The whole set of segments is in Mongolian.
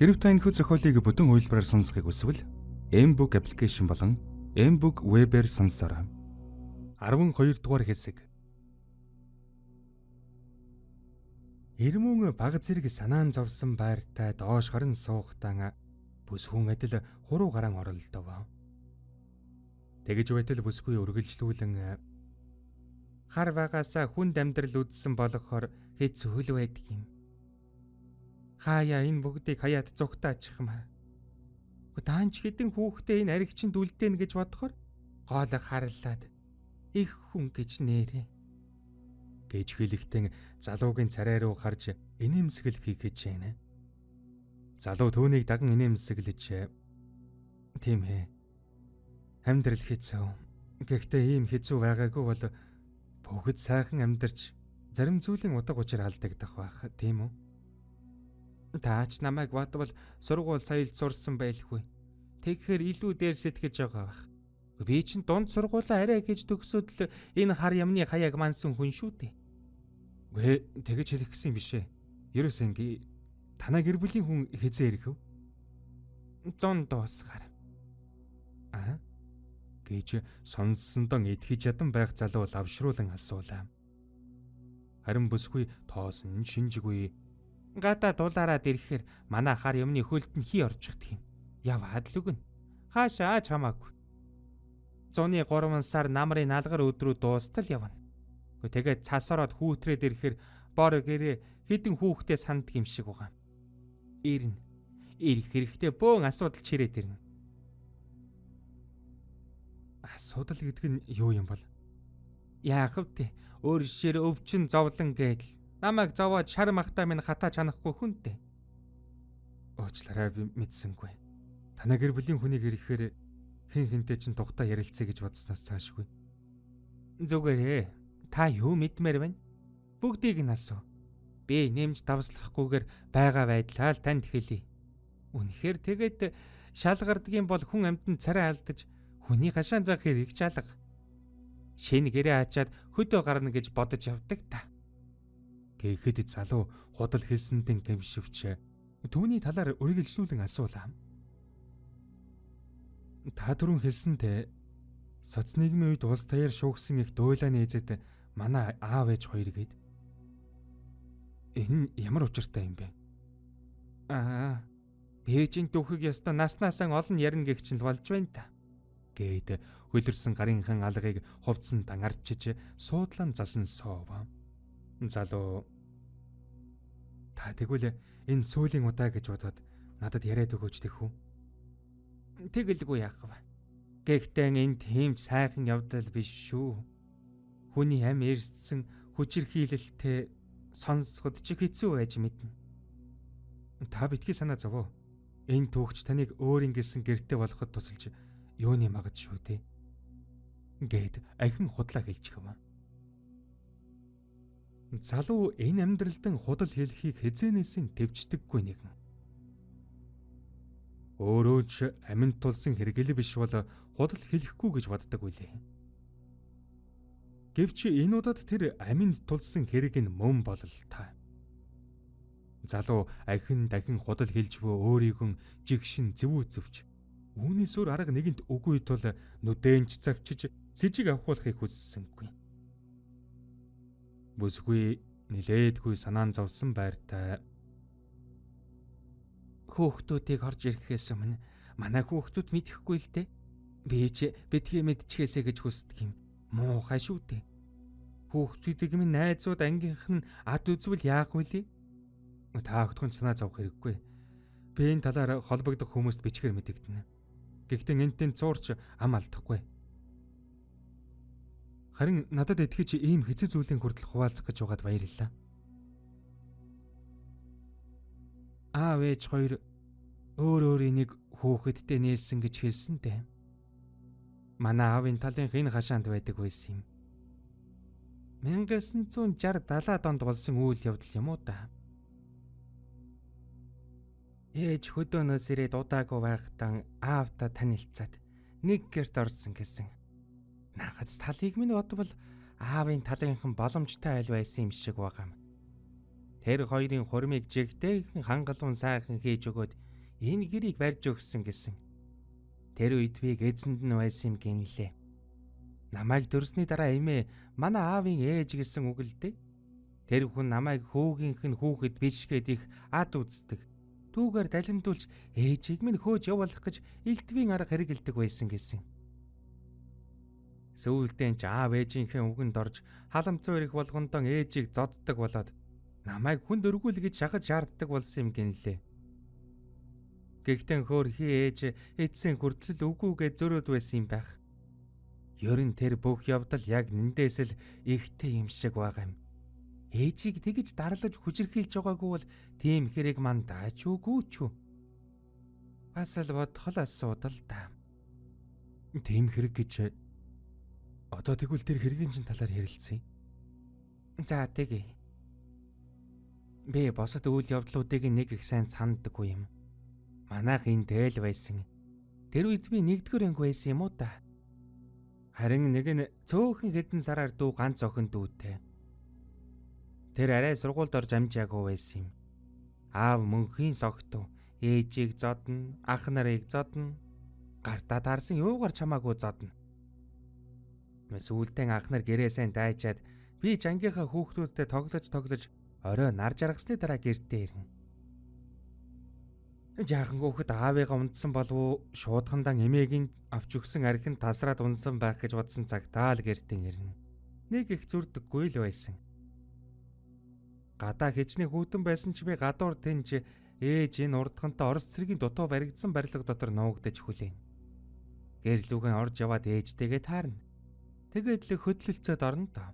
Хэрв та энэхүү зохиолыг бүтэн хувилбараар сонсохыг хүсвэл mBook application болон mBook web-ээр сонсоорой. 12 дугаар хэсэг. Эрмүүн баг зэрэг санаан зовсон байртай доош гарan суухтан бүсгүн адил хуруу гарan оролдов. Тэгж байтал бүсгүй үргэлжлүүлэн хар багаасаа хүнд амьдрал үдсэн болохоор хэцүү л байдаг юм. Хаяа энэ бүгдийг хаяад зүгтаачихмаар. Даанч хэдэн хүүхдээ энэ аригчинд үлдээнэ гэж бодохоор гоолог харлаад их хүн гэж нэрээ гэж хэлэхдээ залуугийн царай руу харж инээмсэглэх хийх гэж байна. Залуу түүнийг даган инээмсэглэж тийм ээ. Амьдрал хэцүү. Гэхдээ ийм хэцүү байгаагүй бол бүгд сайхан амьдарч зарим зүйлийн утга учир алдагдах байх, тийм үү? Таач намайг бодвол сургууль соёлд сурсан байлгүй. Тэгэхээр илүү дээр сэтгэж байгаа бах. Би чинь дунд сургуулаа арай гэж төгсөөд л энэ хар ямны хаяаг мансан хүн шүү дээ. Үгүй тэгэж хэлэх гэсэн юм биш ээ. Ерөөс ингээ танай гэр бүлийн хүн хэзээ ирэх вэ? 100 дуусгаар. Аа гэж сонссондоо итгэж ядан байх залуу лавшруулан асуулаа. Харин бүсгүй тоосон шинжгүй гадаа дулаараад ирэхээр манай хар юмны хөлд нь хий орчихдаг юм. Яваад л үгэн. Хаашаа ч хамаагүй. Зуны 3 сар намрын налгар өдрөө дуустал явна. Тэгээд цас ороод хүүтрээд ирэхээр бор гэрээ хэдэн хүүхдээ санддаг юм шиг байгаа. Ирнэ. Ирэх хэрэгтэй бөөн асуудал чирээд ирнэ. Асуудал гэдэг нь юу юм бол? Яах вэ? Өөр шир өвчин зовлон гэдэл. Намайг зовоод шар махтаа минь хатаа чанахгүй хүнтэй. Уучлаарай би мэдсэнгүй. Танай гэр бүлийн хүнийг ирэхээр хэн хэнтэй чинь тухтай ярилцъя гэж бодсноос цаашгүй. Зүгээрээ. Та юу мэдмээр байна? Бүгдийг нь асуу. Би нэмж давслахгүйгээр байгаа байдлаа л танд хэлье. Үнэхээр тэгээд шалгардгийн бол хүн амьтанд царай алдаж хүний гашаанд байх хэрэг чалга. Шинэ гэрээ ачаад хөдөө гарна гэж бодож явдаг та. Гэхэд залуу худал хэлсэндэн гэмшивч түүний талаар үргэлжлүүлэн асуулаа. Та түрүүн хэлсэнтэй соц нийгмийн үед улс таяар шуугсан их дуйлааны эзэд манай аав ээж хоёр гээд. Энэ ямар учиртай юм бэ? Аа, Бээжин дүүхэг ястаа наснаасаа олон ярина гэх чинь л болж байна та. Гээд хөлөрсөн гарынхан алгыг хувцсан дангарчиж суудлан засан сов. Залуу та тэгвэл энэ сүүлийн удаа гэж бодоод надад яриад өгөөч тэхүү. Тэгэлгүй яах вэ? Гэхдээ энэ тийм ч сайхан явдал биш шүү. Хүний ам эрсдсэн хүчирхийлэлтэй сонсоход ч хэцүү байж мэднэ. Та битгий санаа зовоо. Энэ түүхч таныг өөр ингэсэн гэрте болоход тусалж юуны магад шүү дээ. Гээд ахин худлаа хэлчих юм. Залуу энэ амьдралдан худал хэлхийг хэзээнээс нь тэвчдэггүй нэгэн. Өөрөө ч аминд тулсан хэрэгэл биш бол худал хэлэхгүй гэж боддог үлээ. Гэвч энэ удаад тэр аминд тулсан хэрэг нь мөн бололтой. Залуу ахин дахин худал хэлж буй өөрийгөө жигшин зэвүүцвч үүнээс өөр арга нэгэнт үгүй тул нүдэнч завчиж сэжиг авахуулахыг хүссэнгүй. Бүсгүй нилээдгүй санаан зовсон байртай. Хүүхдүүдийг орж ирэхээс өмнө манай хүүхдүүд мэдэхгүй л дээ. Би ч битгий мэдчихээсэ гэж хүсдэг юм. Муухай шүү дээ. Хүүхдүүдийг минь найзууд ангийнх нь ад үзвэл яах вэ? Та огтхон санаа зовох хэрэггүй. Би энэ талаар холбогдох хүмүүст бичгээр мэдэгдэнэ. Гэхдээ энтэн цуурч ам алдахгүй. Харин надад итгэж ийм хэцүү зүйлийн хүртэл хуваалцах гэж байгаад баярлалаа. Аав ээж хоёр өөр өөрийн нэг хүүхэдтэй нээлсэн гэж хэлсэн дээ. Манай аавын талынх энэ хашаанд байдаг байсан юм. 1960 70 онд болсон үйл явдал юм уу да. Ээж хөдөөнөөс ирээд удаагүй байхдаа аавдаа танилцаад нэг гэрт орсон гэсэн. Нагаз талыг минь бодвол аавын талынхан боломжтой айл байсан юм шиг байгаа юм. Тэр хоёрын хурмыг жигтэйхэн хангалуун сайхан хийж өгөөд энэ гэрийг барьж өгсөн гэсэн. Тэр үед би эзэнд нь байсан юм гинлээ. Намайг төрсний дараа эмээ манай аавын ээж гэсэн үг л дээ. Тэр хүн намайг хүүгийнх нь хүүхэд биш гээд их ад үздэг. Түүгээр далимдуулж ээжийг минь хөөж явуулах гэж элдвийн арга хэрэгэлдэг байсан гэсэн. Сүүлдээ ч аав ээжийнхээ үгэнд орж халамцуу ирэх болгондоо ээжийг зоддог болоод намайг хүнд өргүүл гэж шахаж шаарддаг болсон юм гинлээ. Гэхдээ хөөрхий ээж эцсийн хүртэл үгүйгээ зөрөөд байсан юм байх. Ер нь тэр бүх явдал яг нэндээс л ихтэй юм шиг байгаа юм. Ээжийг тэгж дарлаж хүчирхийлж байгаагүй бол тийм хэрэг мандаач үгүй ч үү. Бас л бодох л асуудал да. Тийм хэрэг гэж одоо тэгвэл тэр хэргийн чинь талаар ярилцъя. За тэгье. Би босод үйл явдлуудыг нэг их сайн санддаггүй юм. Манайх энэ тэл байсан. Тэр үед би нэгдүгээр анги байсан юм уу та? Харин нэг нь цөөхөн хэдэн сараар дүү ганц охин дүүтэй. Тэр арай сургуульд орж амжаагүй байсан юм. Аав мөнхийн согтуу, ээжийг зодно, ах нарыг зодно. Гартаа таарсан юугаар чамаагүй зодно. Сүүлдэн ах нар гэрээсээ дайчаад би ч ангийнхаа хүүхдүүдтэй тоглож орой нар жаргасны дараа гэртээ ирнэ. Жаахан хүүхэд аавыгаа унтсан болов уу шуудхандан эмээгийн авч өгсөн архин тасраад унсан байх гэж бодсон цагтаа л гэртээ ирнэ. Нэг их зүрдэггүй л байсан. Гадаа хичнээн хүйтэн байсан ч би гадуур тэнж ээж энэ урдхантай Орос цэргийн дутуу баригдсан барилга дотор нуугдаж хүлээн. Гэрлүүгэн орж яваад ээжтэйгээ таарна. Тэгээд л хөдлөлцөөд орно доо.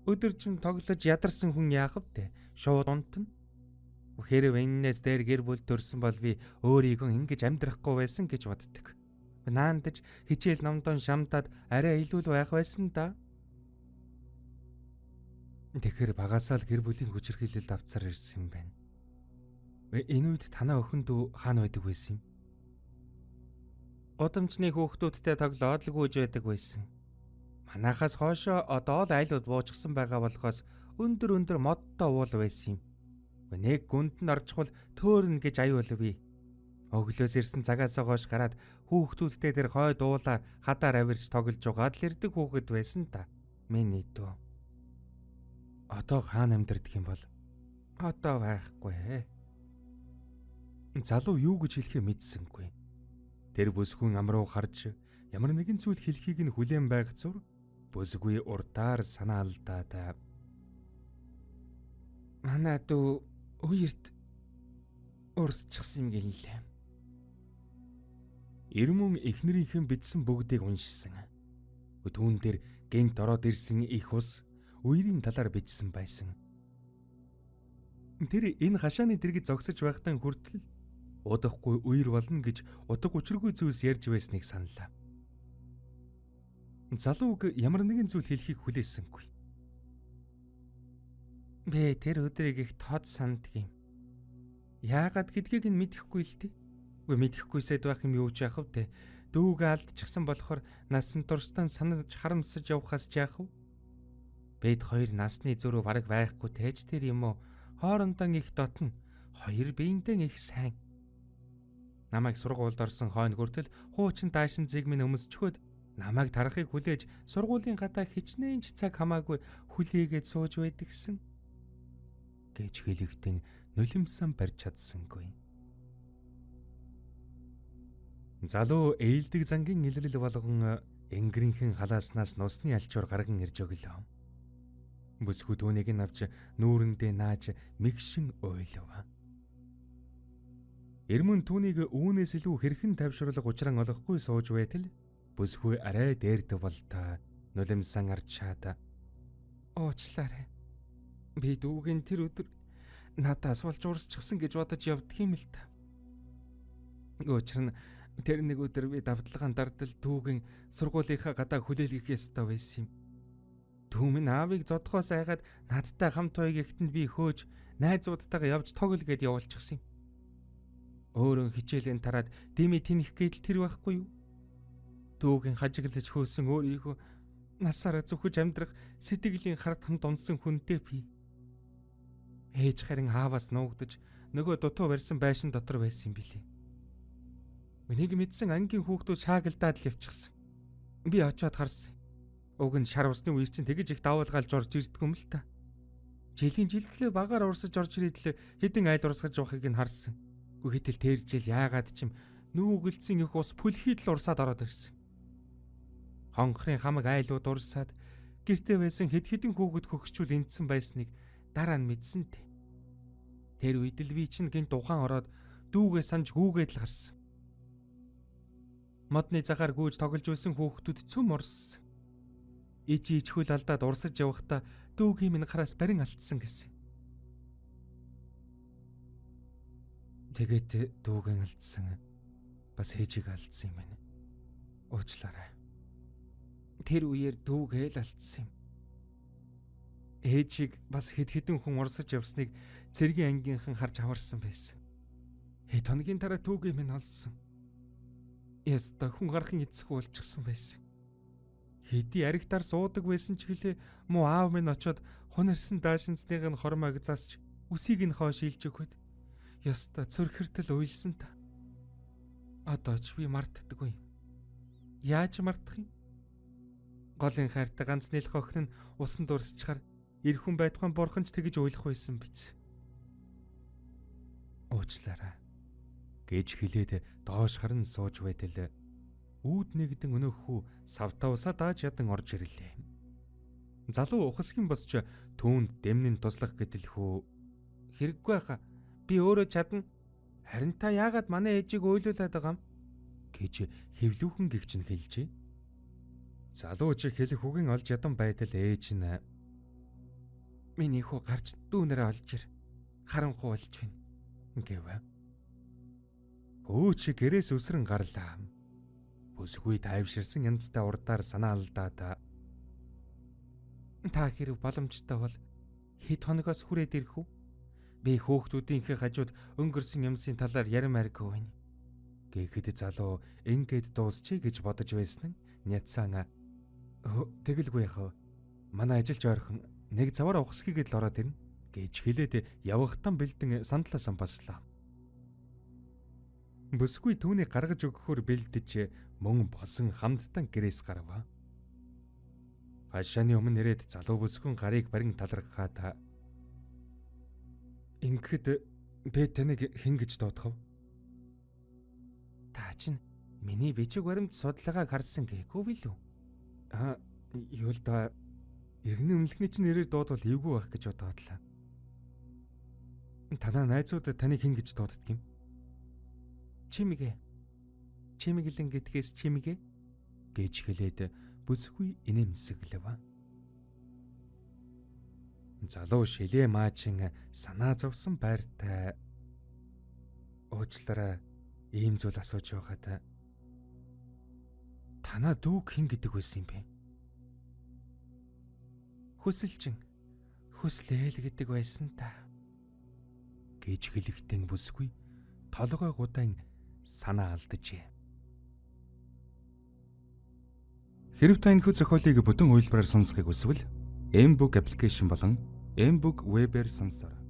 Өдөржин тоглож ядарсан хүн яах вэ? Шууд унтна. Хэрв энэнээс дээр гэр бүл төрсөн бол би өөрийгөө ингэж амьдрахгүй байсан гэж боддог. Наандаж хичээл номдон шамдаад арай илүү л байх байсан да. Тэгэхээр багасаа л гэр бүлийн хүчирхийлэлд авцаар ирсэн юм байна. Энэ үед танаа охин дүү хаана байдаг байсан юм? Гудамжны хүүхдүүдтэй тоглоод л гүйж байдаг байсан. Манайхаас хоошоо одоо л айлууд буучсан байгаа болохоос өндөр модтой уул байсан юм. Нэг гүнд нь орчихвол төөрнө гэж аюул би. Өглөөс ирсэн цагаас хойш гараад хүүхдүүдтэй тэр хойд уулаар хадаар авирч тоглож байгаад л ирдэг хүүхэд байсан та. Миний дүү. Одоо хаана амьдардаг юм бол? Одоо байхгүй. Залуу юу гэж хэлэхээ мэдсэнгүй. Тэр бүсгүйн ам руу харж ямар нэгэн зүйл хэлхийг нь хүлээн байх зур бүсгүй уртаар санаа алдаад манай дүү үерт урсчихсан юм гэлээ. Ирмэн эхнэрийнхэн бичсэн бүгдийг уншсан. Түүн дээр гэнт ороод ирсэн их ус үерийн талаар бичсэн байсан. Тэр энэ хашааны дэргэд зогсож байхдаа хүртэл удахгүй үер болно гэж утга учиргүй зүйлс ярьж байсныг саналаа. Залууг ямар нэгэн зүйл хэлхийг хүлээсэнгүй. Би тэр өдрийг их тод санддаг юм. Яагаад гэдгийг нь мэдэхгүй л дээ. Үгүй мэдэхгүйсэд байх юм юу ч яах вэ? Дүүгээ алдчихсан болохоор насан туршдаа санаж харамсаж явхаас ч яах вэ? Бид хоёр насны зөрүү бараг байхгүй тээж тэр юм уу? Хоорондоо их дотно. Хоёр биендээ их сайн. Намайг сургуульд орсон хойно хүртэл хуучин даашин зэг минь өмсчхөөд намайг тарахыг хүлээж сургуулийн гадаа хичнээн ч цаг хамаагүй хүлээгээд сууж байдагсан гэж хэлэхдээ нулимсан барьж чадсангүй. Залуу ээлдэг зангийн илрэл болгон энгэрийнхэн халааснаас нусны алчуур гарган ирж өглөө. Бүсгүй түүнийг нь авч нүүрэндээ нааж мэгшин уйлав. Эрмэн түүнийг үүнээс илүү хэрхэн тавшруулах учран олохгүй сууж байтал бүсгүй арай дээрд болтой нулимсан арчаад уучлаарай. Би дүүгийн тэр өдөр надаас болж урсчихсан гэж бодож явдаг юм л та. Учир нь тэр нэг өдөр би давталгаан дардал дүүгийн сургуулийнхаа гадаа хүлээлгэх ёстой байсан юм. Түүмэн аавыг зодхоос айгаад надтай хамт байг ихтэнд би хөөж найзуудтайгаа явж тоглол гэд явуулчихсан юм. Өөрөө хичээлийн тараад дими тэнэх гэдэл тэр байхгүй юу? Дүүгийн хажиглаж хөөсөн өөрийгөө насаараа зүхэж амьдрах сэтгэлийн хард хамт унсан хүнтэй би. Ээж харин ааваас нуугдаж нөгөө дутуу барьсан байшин дотор байсан юм билээ. Энийг мэдсэн ангийн хүүхдүүд шаагалдаад л явчихсан. Би очиод харсан. Уг нь шар усны үер чинь тэгэж их давуулгаалж орж ирдэггүй юм л та. Жилийн жилдлээ багаар урсаж орж ирээд л хэдэн айл урсгаж явахыг нь харсан. Гэтэл тэр жил яагаад ч юм нүүгэлцэн их ус пүлхийд л урсаад ороод ирсэн. Хонхрын хамаг айлууд урсаад гэртээ байсан хэд хэдэн хүүхэд хөгшчүүл эндсэн байсныг дараа нь мэдсэн тэ. Тэр үед л би чинь гинт ухаан ороод дүүгээ санаж гүүгээд л гарсан. Модны захаар гүйж тоглож байсан хүүхдүүд цөм урссан. Ижи ичхүүл алдаад урсаж явахдаа дүүгийн минь хараас барин алдсан гэсэн. Тэгээд дүүгэн алдсан. Бас ээжийг алдсан юм байна. Уучлаарай. Тэр үеэр дүүгээ л алдсан юм. Ээжийг бас хэд хэдэн хүн урсаж явсныг цэргийн ангийнхан харж аварсан байсан. Хэд хоногийн дараа дүүгээ минь олсон. Яста хүн гарахын эцэг болчихсон байсан. Хэдий аригтаар суудаг байсан ч гэлээ муу аав минь очоод хунарсан даашинцных нь хормойг засч үсийг нь хоош илж өгөхөд яста цөрхөртөл уйлсан та. Одоо ч би мартдаггүй. Яаж мартах юм? Голын хайртай ганц нэлэх охин нь усан дурсчихаар эр хүн байтугай бурхан ч тэгж уйлах байсан биз. Уучлаарай гэж хэлээд доош харан сууж байтал үүд нэгдэн өнөөх хүү савтаа усаа дааж ядан орж ирлээ. Залуу ухасгийн босч түүнд дэмнэн туслах гэтэл хүү хэрэггүй хаа, би өөрөө чадна. Харин та яагаад манай ээжийг уйлуулад байгаа юм гэж хэвлүүхэн гэгч нь хэлжээ. Залуу чи хэлэх үгэн олж ядан байтал ээж нь миний хүү гарч дүүнэрээ олж ир, харанхуй болж байна гэв. Хөө чи гэрээс өсрөн гарлаа. Бүсгүй тайвширсан янзтай урдаар санаа алдаад та хэрэг боломжтой бол хэд хоногоос хүрээд ирэх үү? Би хөөхтүүдийнхээ хажууд өнгөрсөн юмсын талаар яримааргүй байна. Гэхэд залуу ингээд дуусчий гэж бодож байсан нь няцсан тэгэлгүй яхав. Манай ажилч ойрхон нэг заваар ухсхийгээд л ороод ирнэ гэж хэлээд явахтан бэлдэн сандлаасан баслаа. Бүсгүй түүнийг гаргаж өгөхөөр бэлдэж мөн болсон хамттан гэрээс гарав. Хашааны өмнө ирээд залуу бүсгүн гарыг барин талархаад ингэхэд би таныг хэн гэж дуудах вэ? Та чинь миний бичиг баримт судалгааг харсан гээгүй билүү? Аа, юу л да, иргэний үнэлгэний чинь нэрээр дуудвал эвгүй байх гэж бодоодлаа. Танаа найзууд таныг хэн гэж дууддаг юм? Чимэгэ. Чимэглэн гэдгээс чимэгэ гэж хэлээд бүсгүй инээмсэглэв. Залуу шилээ маачин санаа зовсон байртай уучлаарай, ийм зүйл асууж байгаад танаа дүүг хэн гэдэг байсан юм бэ? Хүсэлжин хүслээл гэдэг байсан та гэж хэлэхдээ бүсгүй толгой гудаан санаа алджээ. Хэрв та энэхүү зохиолыг бүтэн хувилбараар сонсохыг хүсвэл mBook application болон mBook web-ээр сонсоорой.